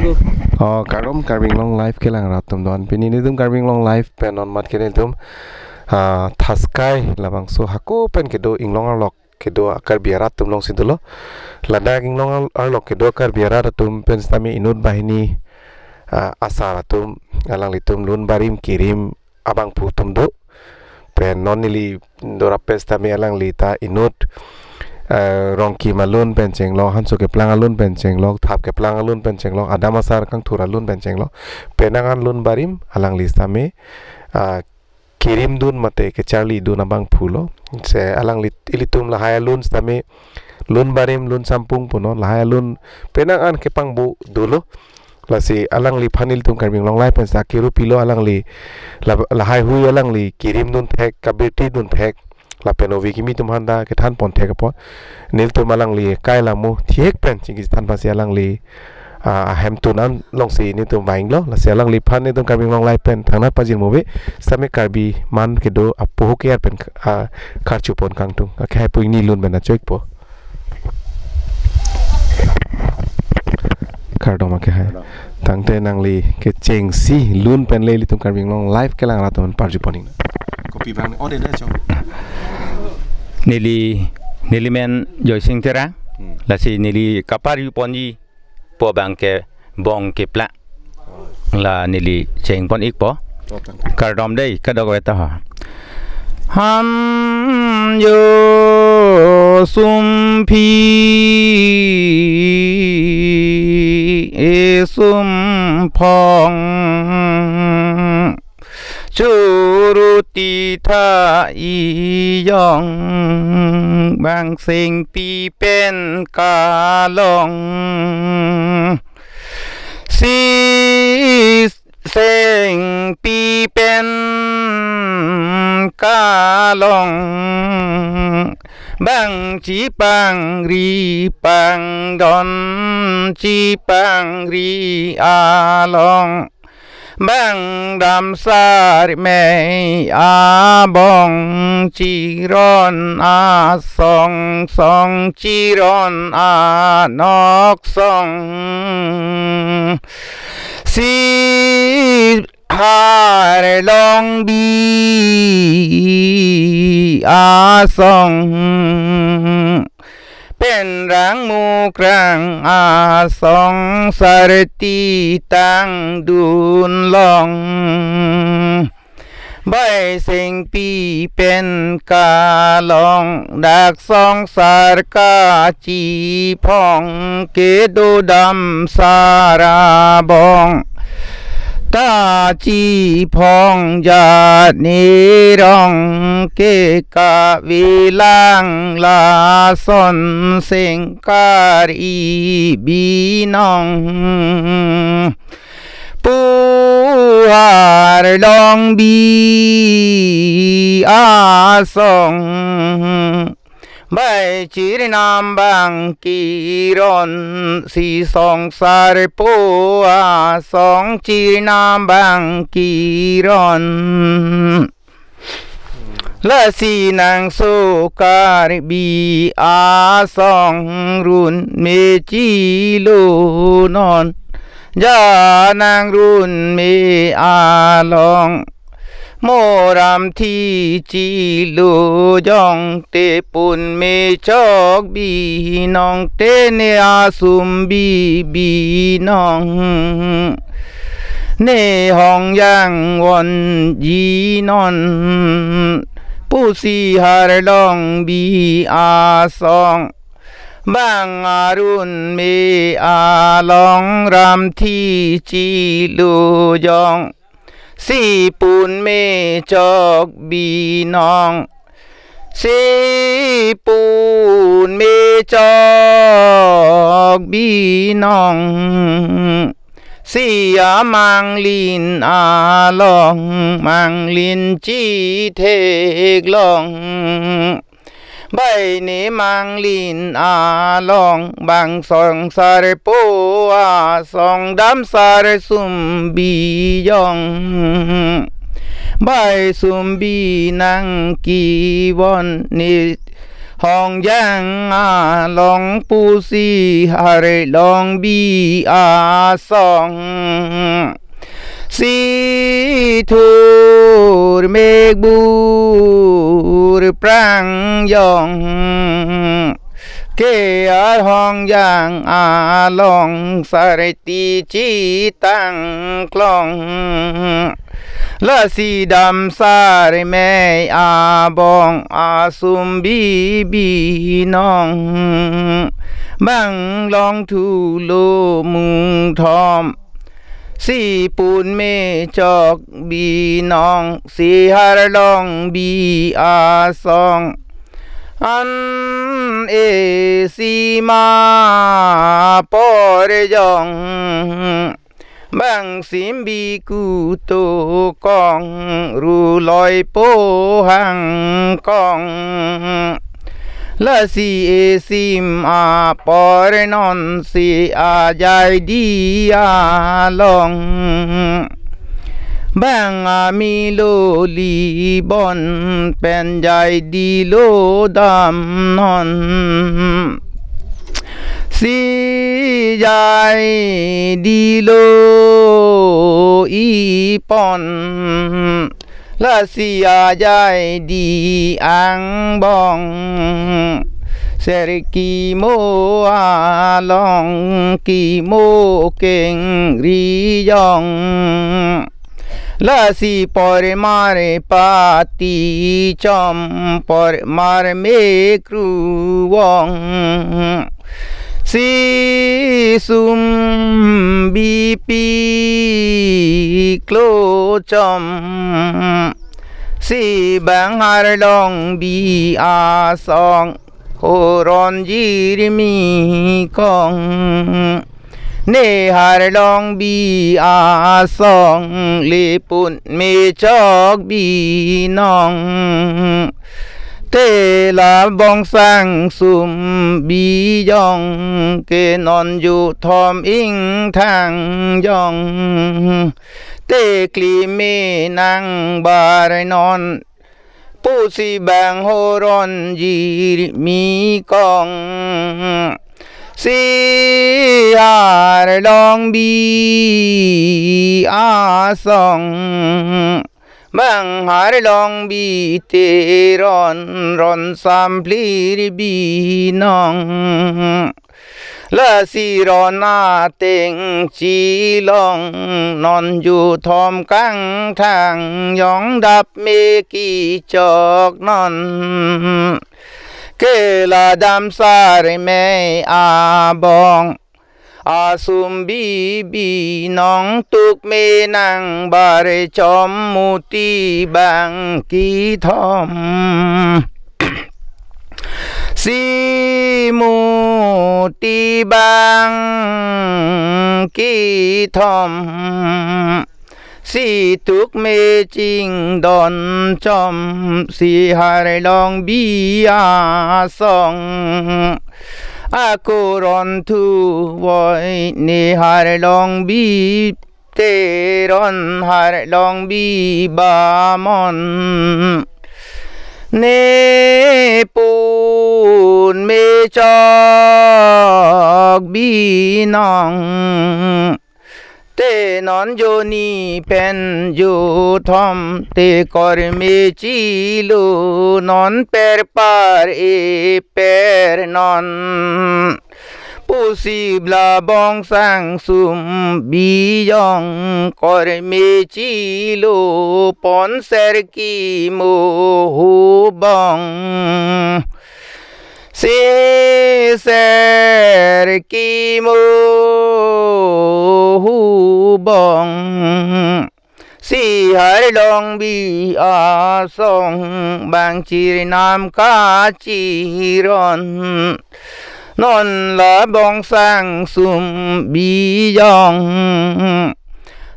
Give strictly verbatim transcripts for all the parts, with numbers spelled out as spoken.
Oh, kardom Karbi Anglong Live kelang rat atum do-an. Pini nelitum Karbi Anglong Live pen non mat ke nelitum, ah, Thaskai labangso hako pen kedo inglong arlok kedo a-Karbi arat atum alongsi dolo. Ladak inglong ar-, arlok kedo a-Karbi arat atum pen sitame inut banghini, ah, asar atum alanglitum lun barim kirim abangphu atum do. Pen non neli dorap pen sitame alangli ta inut, eh, rongkim alun pen chenglok, hanso keplang alun pen chenglok, thap keplang alun pen chenglok, adam asar kangthur alun pen chenglok. Penang an lun barim alangli sitame, ah, kirim dun mate kecharli dun abangphu lo. Se alangli ilitum lahai alun sitame lun barim lun sampung punon, lahai alun penang an kepangbu dolo. Lasi alangliphan ilitum Karbi Anglong Live pen sa kiru pilo alangli la-, lahai hui alangli kirim dun thek, kabirti dun thek. Lapen ove kimi atum aphanta kethan pon thek apot. Nelitum alangli kai lamu thihek pen chingki than pasi alangli, ah, ahem tun an alongsi nelitum vanglo. Lasi alangliphan nelitum Karbi Anglong Live pen thangnat pajir move. Sitame Karbi man kedo apoho ke-ar pen, ah, karchu pon kangtung. Akhai pu ingni lun pen achoikpo. Kardom akhai. Kardom. Tangte nangli kechengsi lun pen le ilitum Karbi Anglong Live kelang rat atum parju pon ing. Kopi bang, oh, dede chong. Neli, neli men Joysing Terang. Hmm. Lasi neli kaparju ponji po abang ke Bong Kepla. La neli cheng pon ikpo. Oke. Kardom dei, kadokave ta ha. Ham jo sumphi e sumphong churu titha ijong bang sengpi pen kalong. Si sengpi pen kalong bang chipangri pangdon chipangri along. Bang dam sarmei abong chiron asong song chiron anok song. Si har long bi asong pen rang mukrang asong sarti tang dun long. Bai sengpi pen kalong dak songsar kachiphong kedo dam sarabong. Ta chiphong jat nirong ke kavelang lason sengkar i binong. Puhar long bi asong. Bai chirnam bang kiron si songsar po asong chirnam bang kiron. Lasi nang so Karbi asong run me chilo non. Ja nang run me along. Moram thi chilo jong te pun me chok binong te ne asum bi binong. Ne hong yang won ji non pusi har long bi asong. Bang arun me along ram thi chilo jong. Si pun me chok binong. Si pun me chok binong. Si amanglin along manglin chithek long. Bai ne manglin along bang songsar po asong dam sar sum bijong. Bai sum bi nang kivon ne Hongjang along pusi Harlongbi asong si thur mek bur prang jong ke ar Hongjang along sarti chitang klong. Lasi damsar mei abong asum bi binong bang long thulo mungthom si pun me chok binong si Harlongbi asong an esi ma por jong bang simbi kuto kong ruloi po hang kong. Lasi esim apor non si ajai di along bang amilo libon pen jai di lo dam non si jai di lo ipon. Lasi ajai di angbong ser kimo along kimo kengri jong. Lasi pormar pati chom pormar mekru vong si sum bipi klo chom si bang Harlongbi asong horon jirmi kong. Ne Harlongbi asong lepun me chok binong. Te la bongsang sum bi jong ke non ju thom ingthang jong. Te kli me nang bar non pusi bang horon jirmi kong. Si Harlongbi asong bang Harlongbi te ron ron samplir binong. Lasi ron ateng chilong non ju thom kangthang jong dap me kichok non. Ke la damsar mei abong asum bi binong tuk me nang bar chom muti bang kithom. Si muti bang kithom. Si tuk me chingdon chom si Harlongbi asong. Ako ron thu voi ne Harlongbi te ron Harlongbi bamon. Ne pun me chok binong. Te non joni pen ju thom te kor me chilo non per par e per non. Pusi bla bongsang sum bi jong kor me chilo pon ser kimo hubong. Si ser kimo hubong. Si Harlongbi asong bang chirnam kachiron. Non la bongsang sum bi jong.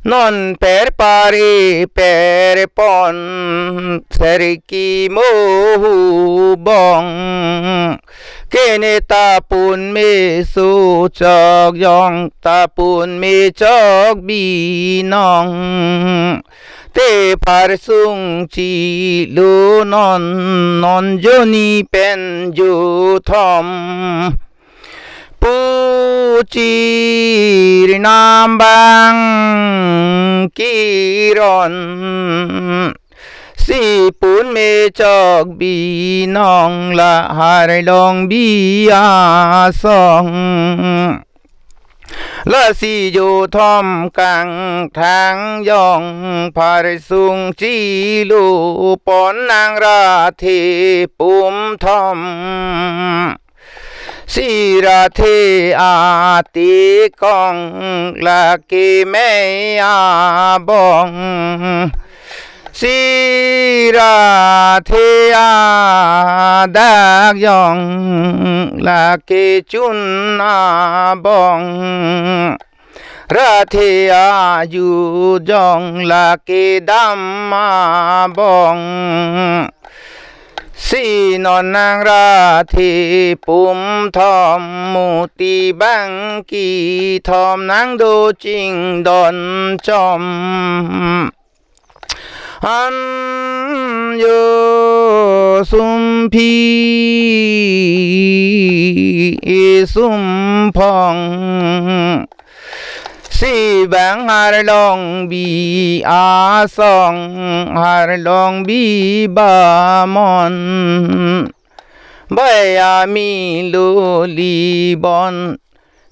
Non per par e per pon ser kimo hubong. Ke ne ta pun me su chok jong ta pun me chok binong. te pharsung chilo non, non joni pen jothom. Pu chirnam bang kiron, si pun mechok binong la Harlongbi asong. Lasi jothom kangthang jong pharsung chilo pon nang rathe pumthom. Si rathe atikong lake mei abong. Si rathe adak jong lake chun abong. Rathe ajut jong lake dam abong. Si non nang rathe pumthom muti bang kithom nang do chingdon chom. An jo sumphi sumphong. Si bang Harlongbi asong, Harlongbi bamon. Bai ami loli bon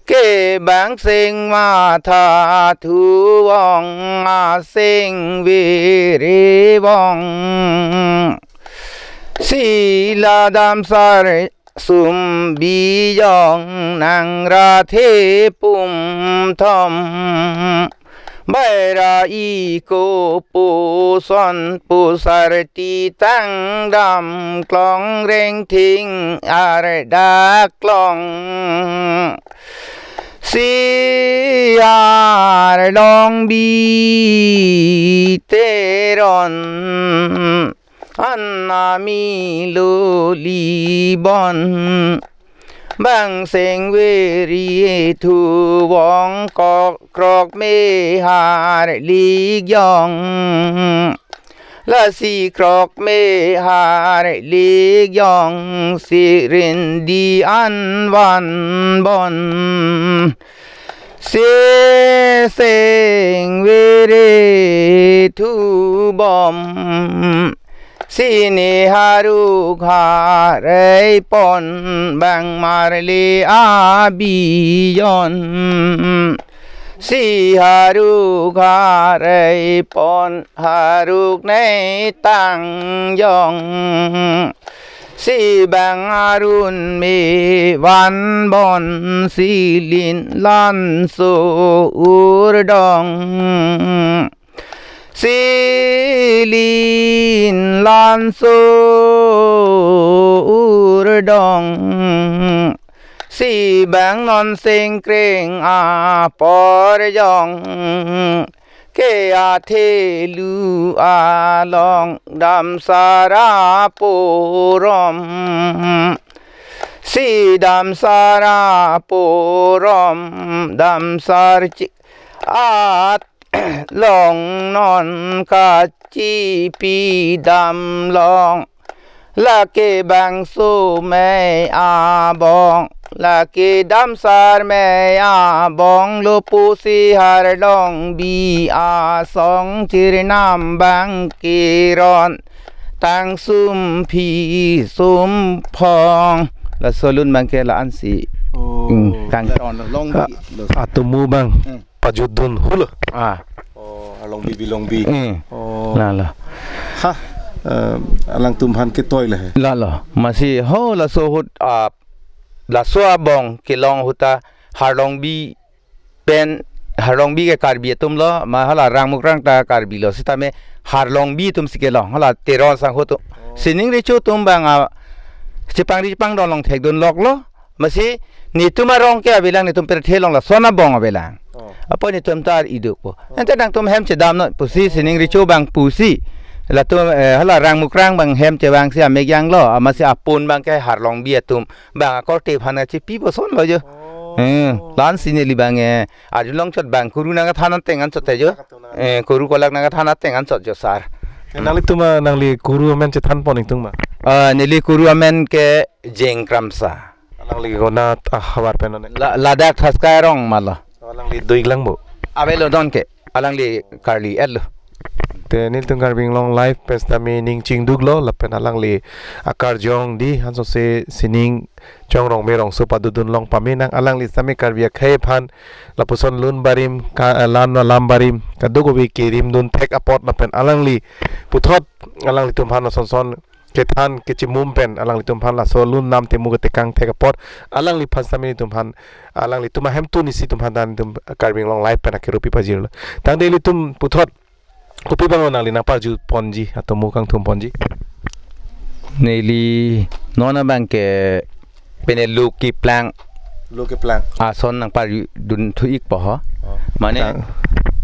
ke bang seng matha thuvong aseng vere vong. Si la damsar sum bijong nang rathe pumthom. Baira iko puson pusar titang dam klong rengthing ardak klong. Si Harlongbi teron an ami loli bon. Bang seng veri thuvong kok krok me harlik jong. Lasi krok me harlik jong si rindi an van bon. Si seng veri thubom. Si ne haruk harai pon bang marli abijon. Si haruk harai pon haruk nei tang jong. Si bang arun me van bon si lin lanso urdong. Si lin lanso urdong. Si bang non sengkreng apor jong. Ke athelu along damsar apurom. Si damsar apurom damsar chi at long non kachipi dam long. Lake bangso mei abong, lake damsar mei abong lo pusi Harlongbi asong chirnam bang kiron tang sumphi sumphong. Laso lun bang ke la-an si. Oh. Hmm, kangton. Harlongbi. Ah, atomo bang. Hmm. Pajutdun hulo. Ah. Oh, Harlongbi Bilongbi. Eh. Oh. Lalo. Ha, eh, alangtum aphan ketoi le he. Lalo. Masi ho laso ahut, ah, laso abong kelong ahut ta Harlongbi pen Harlongbi ke Karbi atum lo, ma hala Rangmukrang ta Karbi lo. Sitame Harlongbi atum si kelong. Hala Teron sangho atum. Oh. Sining recho atum bang, ah, chepangri chepangdon along thekdun lok lo. Masi netum arong ke avelang, netum pirthe along lason abong avelang. Oh. Apot netum ta iduk po. Oh. Ante nangtum hem chedam non pusi, sining recho bang pusi. Latum, eh, hala Rangmukrang bang hem chevang si amek jang lo, amasi apun bang ke Harlongbi atum bang akorte aphan chepi boson lo jo. Oh. Eh, la-ansi neli bang, eh, arjulong chot bang kuru nangkethan ateng anchot jo. Eh, kuru kolak nangkethan ateng anchot jo sar. Eh, nanglitum, ah, nangli kuru amen chethan pon ingtung ma? Eh, neli kuru amen ke Jeng Kramsa. Alangli konat, ah, havar pen non? La, ladak Thaskai arong ma lo. Alangli do-ik lang bo? Avelo, non ke. Alangli karli et lo. Te nelitum Karbi Anglong Live pen sitame ning chingduk lo, lapen alangli akarjong di hanso se sining chong rong me rong so padodun long pame nang, alangli sitame Karbi akhei aphan lapuson lun barim ka, eh, lan alam barim kadokave kerim dun thek apot lapen alangli puthot alanglitum aphan ason son kethan kechimum pen alanglitum aphan laso lun nam temu ketekang thek apot alangliphan sitame nelitum aphan, alanglitum ahemtun isi atum aphan ta nelitum Karbi Anglong Live pen akero pipajirlo. Tangte ilitum puthot kopi abang nangli nangparju ponji, atomo kangthum ponji? Neli non abang ke pene Luki Plang. Luki Plang. Ason nangparju dun thu-ik po ho. Oh. Mane, Plang.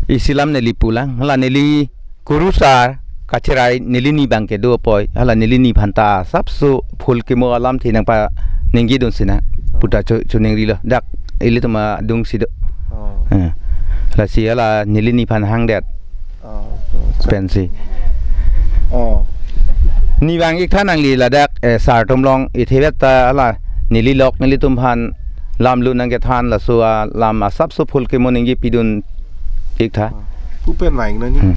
Isi alam neli pulang. Hala neli kuru sar kacherai neli ni abang ke do apot. Hala neli ni aphan ta asapso phul kemo alamthe nangpaningje dunsi na. Oh. Puta chu, chuningrilo. Dak ilitum adungsi do. Oh. Eh. Lasi hala neli ni aphan hangdet. Oh, oh, so pensi. Oh. Ni vang-iktha nangli ladak, eh, sar atum along, ithe vet ta hala neli lok nelitum aphan lam lun nangkethan laso alam asapso phul kemo ningje pidun-iktha. Oh. Pu pen vang non ni. Hmm.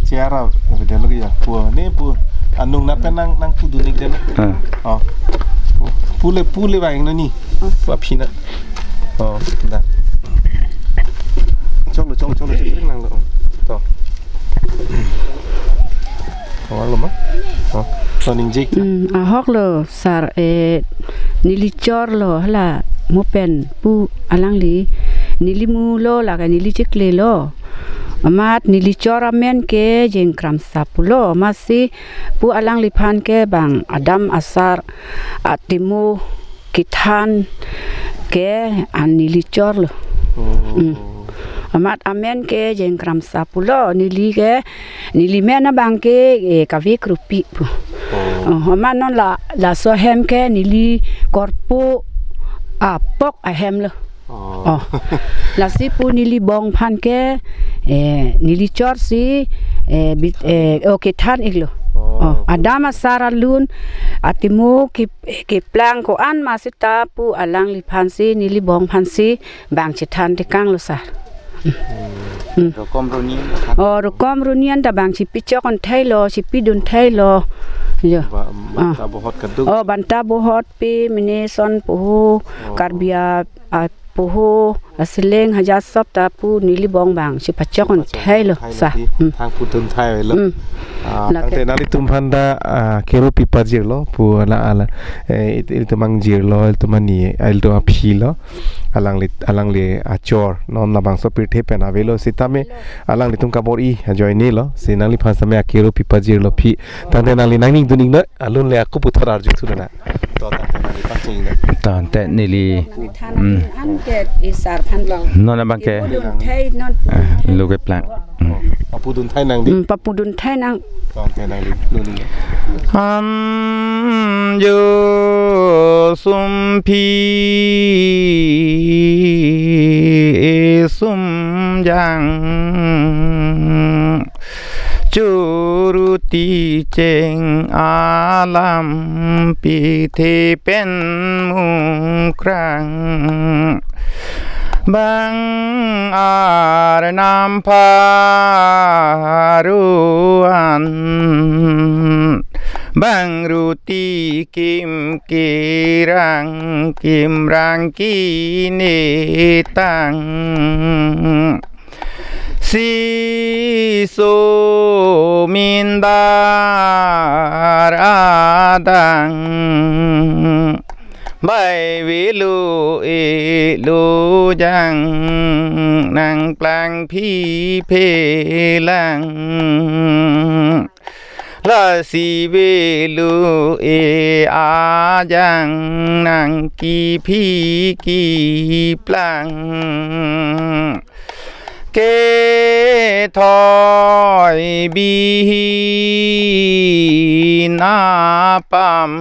Chiara, video lagi ya. Pu, ne pu. Anung nat pen nang, nangpudun-ik dei. Hmm. Oh. Pu le, pu le vang non ni. Pu aphi na. Oh, da. Cholo, cholo, cholo, cholo, nang lo. To. Oh, lo ma? Oh, to ningje. Hmm, ahok lo, sar, eh, neli chor lo, hala, mo pen, pu alangli, neli mu lo, lake neli chikle lo. Amat neli chor amen ke Jeng Kramsa pulo, amatsi pu alangliphan ke bang adam asar atimo kethan ke an neli chor lo. Oh. Hmm. Amat amen ke Jeng Kramsa pulo, neli ke, neli men abang ke, eh, Kave Kropi pu. Oh. Oh, amat non la, laso ahem ke neli korpo apok ahem lo. Oh. Oh. Lasi pu neli bong aphan ke, eh, neli chorsi, eh, bit, eh, oh, kethan-ik lo. Oh. Oh, adam asar alun, atimo ke, keplang ko-an ma seta pu alangliphansi, neli bong aphansi, bang chethan tekang lo sar. Hmm. Rokom runian ta. Oh, rokom runian ta bang chepachok-un thai lo, chepidun thai lo. Yo. Ba, ah, banta bohot kaduk. Oh, banta bohot pe mene son poho, oh, Karbi a, a poho, aseleng hajat sop ta pu neli bong bang chepachok-un thai lo, pachok-un thai lo sar. Di, hmm, thang pudun thai lo. Hmm. Ah, lake. Tangte nanglitum aphan ta, ah, kero pipajirlo, pu hala hala, eh, it-, ilitum angjir lo, ilitum ani, ilitum aphi lo, alangli, alangli achor, non labangso pirthe pen avelo, sitame alanglitum kabor-i ajoine lo, si nangliphan sitame akero pipajirlo aphi, tangte nangli nangning dun-ik non, alun le ako puthot arju thu na. To, tangte nangli paching na. Tangte neli, hmm, an ke isar phan long. Non abang ke. Pudun thai non. Eh, Luki Plang. Hmm. Papudun thai nang di. Hmm, papudun thai nang. Tangte nangli, nangli. Amjo sumphi sumjang churuti cheng alam pithe pen mungkrang. Bang Arnam pharo an, bang ruti kim kerang, kim rang kinetang. Siso mindar adang, bai velo elo jang, nangplang phiphe lang. Lasi velo e ajang, nangkiphi kiplang. Kethoi bihin apam,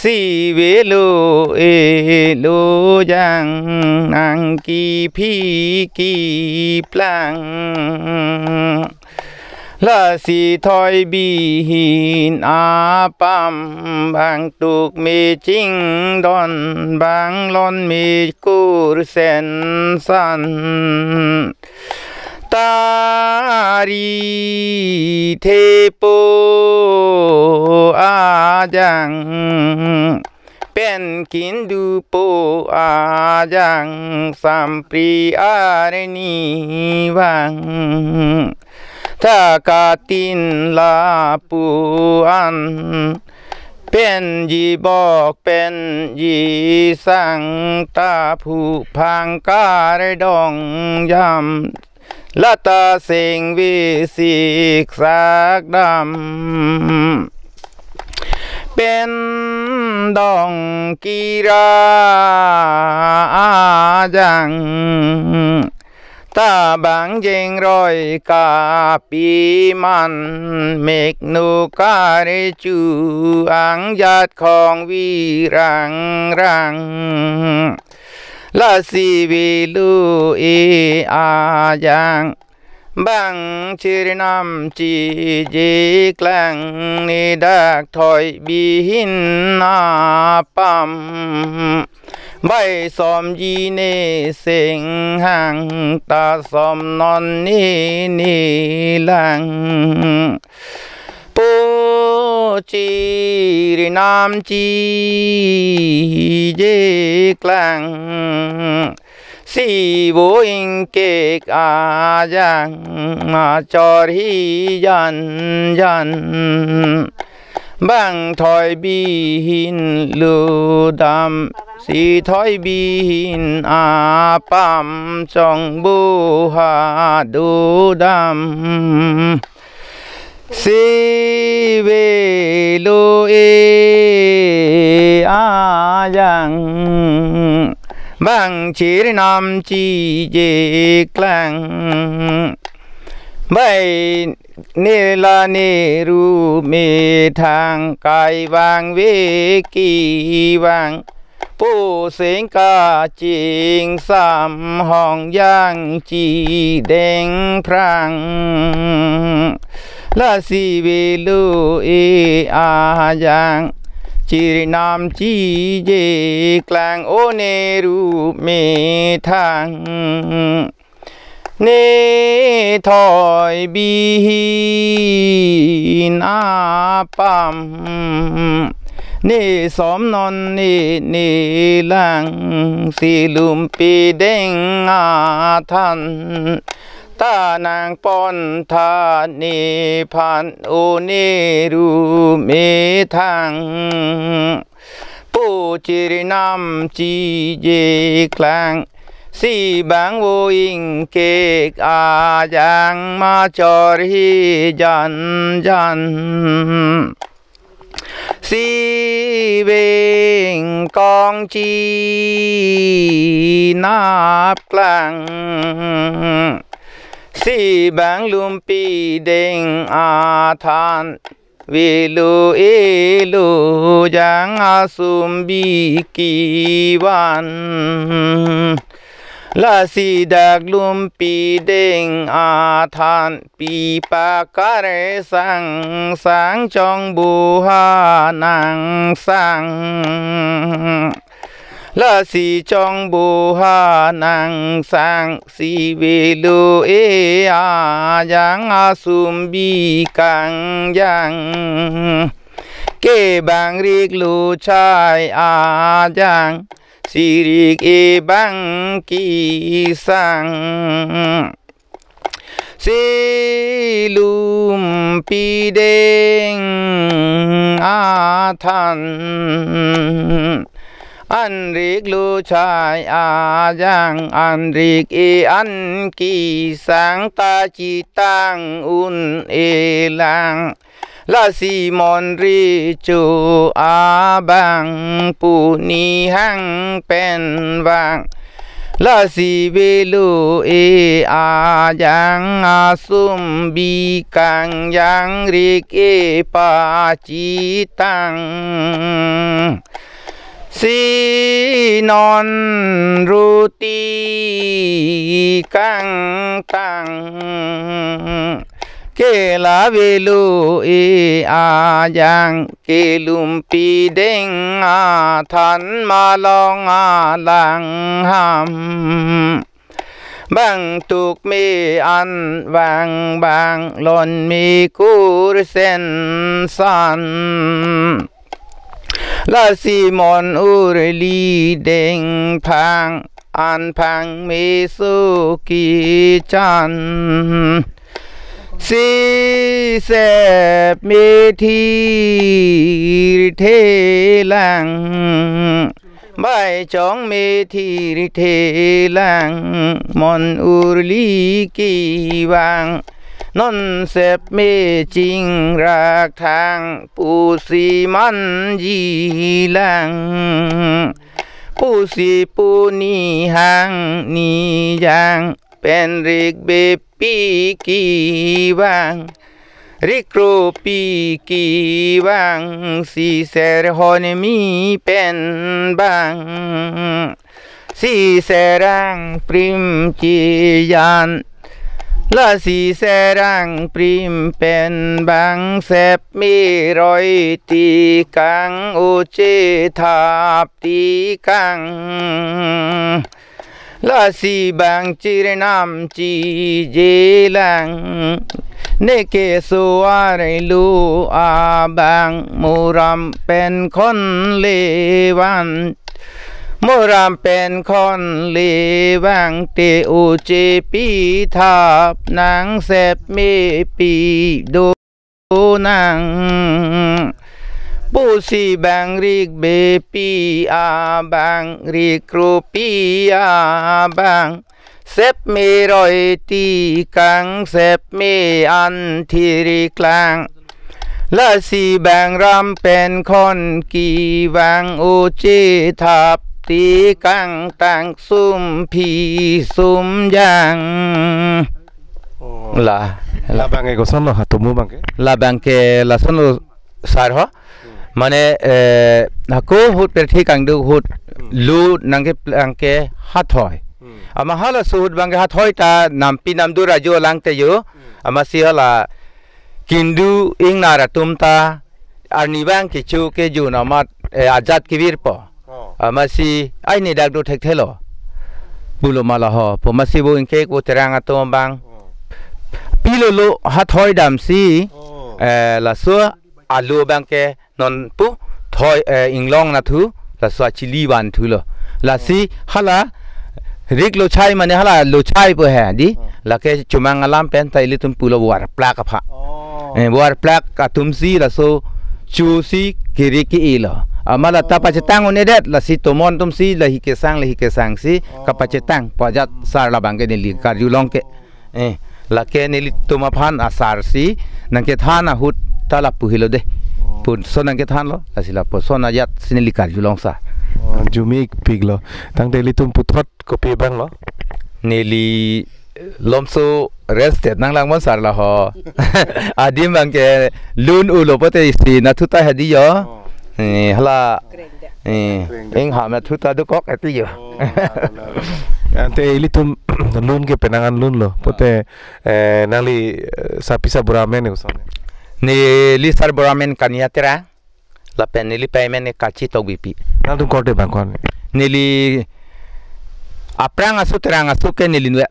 Si velo elo jang nang kiphi kiplang. Lasi thoi bihin apam bang tuk me chingdon bang lon me kursen san. Tari thepo ajang pen kindupo ajang sampri arni vang. Thakatin lapu-an pen jibok pen jisang ta phu phangkar dong jam lata seng ve sik sak dam pen dong kira ajang ta bang jengroi kapi man mek nu kare chu angjat khong virang rang. Lasi velo e ajang bang chirnam chije klang ne dak thoi bihin apam bai som ji ne seng hang ta som non ne ne lang. Po chirnam chije klang si vo ingkek ajang machor hi jan jan bang thoi bihin lo dam si thoi bihin apam chong bo ha do dam. Si velo e ajang bang chirnam chije klang bai nela neru methang kai vang ve ki vang po seng kaching sam hong jang chi deng phrang. Lasi velo e ajang chirnam chije klang o neru methang ne thoi bihin apam ne som non ne ne lang si lumpi deng athan ta nang pon tha ne phan o neru methang. Po chirnam chije klang si bang vo ingkek ajang machor hi jan jan. Si veng kong chi nap klang si bang lumpi deng athan velo elo jang asum bi ki van. Lasi dak lumpi deng athan pi pakar sang sang chong bo ha nang sang. Lasi chong bo ha nang sang si velo e ajang asum bi kang jang. Ke bang rik lo chai ajang si rik e bang ki sang. Si lumpi deng athan an rik lo chai ajang an rik e an ki sang ta chi tang un e lang. Lasi mon ri chu abang pu ni hang pen vang. Lasi velo e ajang asum bikang jangrik e pachitang. Si non roti kangtang. Ke la velo e ajang kelumpi deng athan malong alangham. Bang tuk me an bang bang lon me kursen san. Lasi mon urli deng phang an phang me so kichan. Si sep me thir thelang. Bai chong me thir thelang. Mon urli kevang. Non sep me chingrak thang pusi manji lang. Pusi pu ni hang ni jang pen rik bepi kevang. Rik kropi kevang si ser hon mi pen bang. Si serang prim kijan. Lasi serang prim pen bang sep me roi tikang uche thap tikang. Lasi bang chirnam chije lang. Neke suar lu abang muram pen khon levan. Muram pen khon levang te uche pi thap nang sep me pi do nang. Pusi bang rik bepi abang rik kropi abang. Sep me roi tikang sep me an thir klang. Lasi bang ram pen khon kevang uche thap tikang tang sum phi sum jang. Oh. La, la. Labang ke kosonlo, hatomo bang ke? Labang ke lasonlo sar ho. Mane, eh, hako ahut pirthe kangduk ahut Hmm. lo nangkeplang ke hathoi. Hmm. Amat halaso ahut bang ke hathoi ta nampi namdu rajo lang te jo. Hmm. Amatsi hala kindu ingnar atum ta arni bang kecho kejo amat, eh, ajat kevirpo. Oh. Amatsi ai ne dak do thekthelo. Pulo ma la ho. Pu amatsi bo ingke ko terang atum bang. Oh. Pilo lo hathoi damsi, Oh. eh, laso alo bang ke non pu thoi, eh, inglong nathu, laso achili vanthulo. Lasi hala rik lochai mane hala lochai pu he di. Oh. Lake chomang alam pen ta ilitum pulo warplak apha. Oh. Eh, warplak atumsi laso chusi kiri ke-elo. Amat la ta Oh. pachetang un-edet lasi tomon atumsi lahi kesang lahi kesangsi Oh. kapachetang pu ajat sar labang ke neli karjulong ke. Eh, lake nelitum aphan asarsi nangkethan ahut ta lapu helo de. Oh. Puson nangkethanlo, lasi lapuson ajatsi neli karjulong sar. Oh, arjumepiklo. Tangte ilitum puthot kopi abang lo? Neli lomso restet nanglang mon sar la ho. Adim bang ke lun ulo pote isi nathu ta hadi jo. Oh. Eh, hala. Kreng de. Eh, Kreng de. Eng ha nathu ta dokok ati jo. Oh, la, la, la. Ante ilitum lun ke penang an lunlo. Pote, eh, nangli, eh, sar pisa bura amen koson? Neli sar bura amen Kania Terang. Lapen neli pei amen Kachi Tokbipi. Nangtum korte bang ko-an? Neli aphrang aso Terang aso ke neli nu.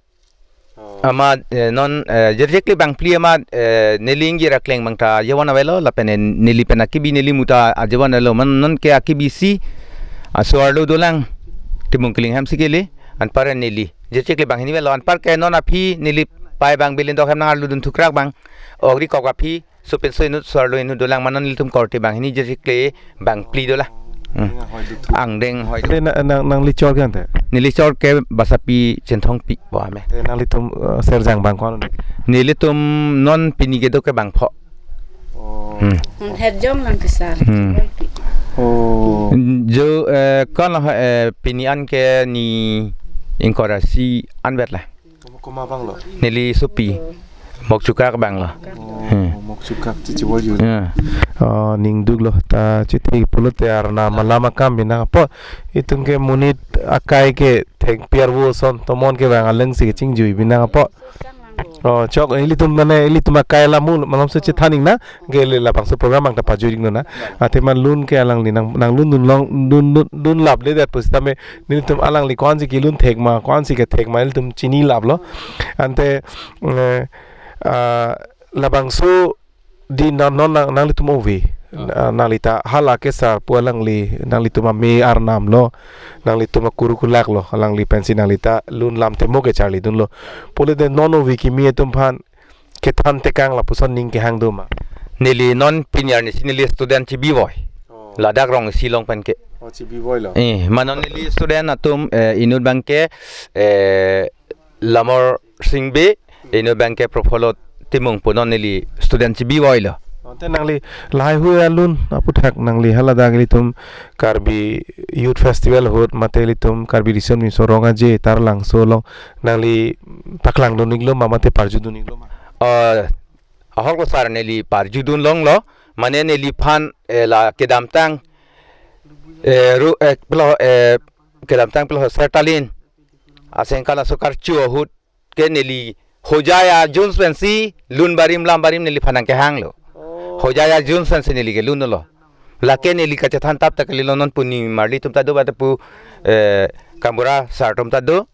Oh. Amat, eh, non, eh, jirjikli bangphli amat, eh, neli ingjir akleng bang ta ajevan avelo, lapen, eh, neli pen akibi neli muta ajevan avelo, mane non ke akibisi, aso arlo dolang, Timung Kiling hemsi kele, anpar neli. Jirjikli bang hini avelo, anpar ke non aphi neli pei bang bilin dok hem nang arlo dun thukrak bang, ogri kok aphi, sopinso inut so arlo inut dolang mane non nelitum korte bang hini jirjikli bangphli dolang. Hmm. Angdeng hoi. Te na, nang, nangli chor ke ante? Neli chor ke Basapi Chinthongpi pu amen. Te nanglitum, eh, serjang bang ko-an? Nelitum non pini kedo ke bangpho. Oh. Hmm. Hmm, herjong lang ke sar. Hmm. Oh. Jo, eh, ko-an, eh, pini an ke ni ingkoi ra isi anvet la. Komat abang lo? Neli sopi. Mokchukak abang lo. Oh, hmm. Mokchukak chichibor jun. Ya. Oh, ningduk lo ta chithi pulote arnam alam akam binang apot. Itum ke monit akai ke thengpi arvo ason tomon ke bang aleng si kachingjui binang apot. Oh, chok, ilitum mane, ilitum akai lamu, malam se chethan ning na, ke le labangso program abang ta pajui ning na. Athema lun ke alangli nang, nanglun dunlong, dun, dun, dunlap le det pusitame, nelitum alangli ko-ansi kelun thek ma, ko-ansi kethek ma, ilitum chinilap lo. Ante, eh, ah, labangso di non, non nang, nanglitum ove. Ah. Ah, nangli ta hala ke sar pu alangli, nanglitum ame arnam lo, nanglitum akuru kulak lo, alangli pensi nangli ta lun lam themo ke charli dunlo. Pulote non ove kimi atum aphan kethan tekang lapuson ning kehang do ma? Neli non pini arni si neli student chibivoi. Oh. Ladak rong isi along pen ke. Oh, chibivoi lo. Eh, ma non neli student atum, eh, inut abang ke, eh, Lamor Singbe, inut abang ke Propholo Timung pu non neli student chibivoi lo. Oh, te nangli lahai hui alun aputhak nangli haladak ilitum Karbi Youth Festival ahut mate ilitum Karbi Riso Nimso Rong Aje Taralangso along nangli paklang dun iklo ma mate parju dun iklo ma? Eh, ahok lo sar, neli parju dun longlo, mane neliphan, eh, la kedamtang, eh, ru, eh, plo, eh, kedamtang plo Sertalin asengkan asokar chu ahut ke neli Hojai ajuns pensi lun barim lam barim neliphan nangkehang lo. Oh. Hojai ajuns pensi neli kelun lo. Lake neli kachethan tap ta kalilo, non puni marli atum ta do bate pu, eh, Kambura sar atum ta do.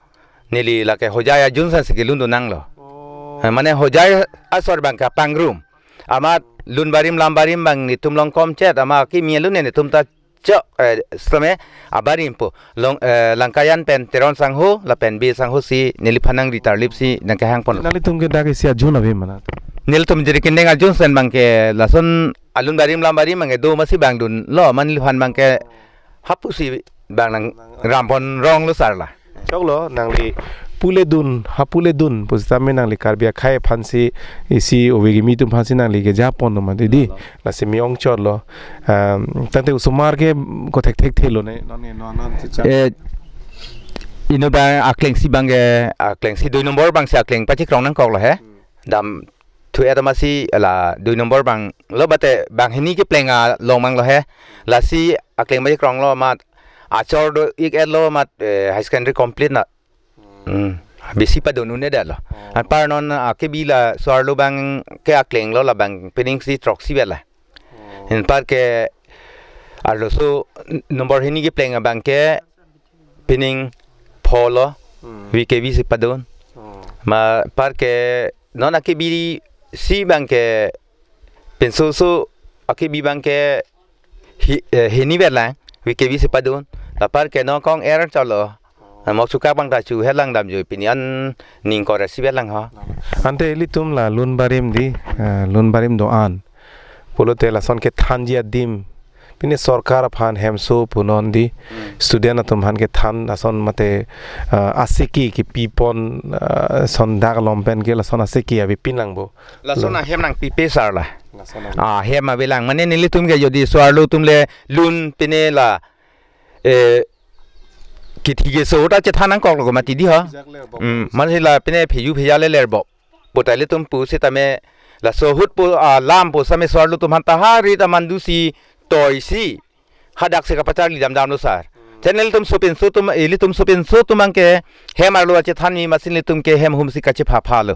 Neli lake Hojai ajuns pensi kelun do nanglo. Oh. Eh, mane Hojai asor abang ke pangrum. Amat lun barim lam barim abang netum along komchet, amat kimi alun netum ta chok, eh, sitame abarim pu. Long, eh, Langkayan pen Teron Sangho, lapen Bey Sangho si neliphan nangri tarlip si nangkehang pon. Nanglitum ke dak isi ajun ave ma na? Nelitum jiri kindeng ajuns pen abang ke lason alun barim lam barim abang ke do masi bang dunlo, ma neliphan abang ke hapu si bang nangram pon rong lo sar la. Choklo, nangli pule dun, ha pule dun pusitame nangli Karbi akhei aphansi isi ove kimi atum aphansi nangli keja pon ma didi. Lo. Lasi mi ongchot lo. Um, tangte osomar ke kothek thekthelo ne, non ne, non, non, chicha. Eh, inut abang akleng si abang ke, akleng si dui nombor abang si akleng pachikrong nangkok lo he. Hmm. Dam thu et amatsi la dui nombor abang lo bate banghini kepleng along abang lo he. Lasi akleng pachikrong lo amat achor do ik-et lo amat, eh, high secondary complete na. Hmm. Besi padon un-edet lo. Oh. Anpar non akebi la so-arlo abang ke akleng lo, labang pining si throksi vet la. Oh. Anpar ke arloso nombor hini kepleng abang ke pining pho lo, hmm, V K V si padon. Oh. Ma par ke non akebi si abang ke pinso so akebi abang ke hi-, eh, hini vet lang, V K V si padon. La par ke non kong er cholo. Oh. Mokchukak abang ta chu helang damjui pini an ning kor si vet lang ho. Ante ilitum la lun barim di, eh, lun barim do-an. Pulote lason kethanji adim. Pini sorkar aphan hemso punon di, hmm, student atum aphan kethan ason mate, ah, asiki kipi pon, ah, son dak along pen ke lason asiki avepin lang bo. Lason, lo, ahem nangpipe sar la. Lason ahem. Ah, hem avelang. Mane nelitum ke jodi so-arlo atum le lun pine la, eh, kithi keso ta chethan nangkok lo ko mati di ho. Pijak le bok. Hmm, mane la pine pheju pheja le lerbok. Puta ilitum pusitame laso ahut pu, ah, lam pusitame so-arlo atum aphan ta hari ta mandu si toi si hadak si kapacharli damdam lo sar. Hmm. Channel atum sopinso atum, ilitum sopinso atum abang ke hem arlo achethan mi amatsi nelitum ke hem hum si kachephapha lo.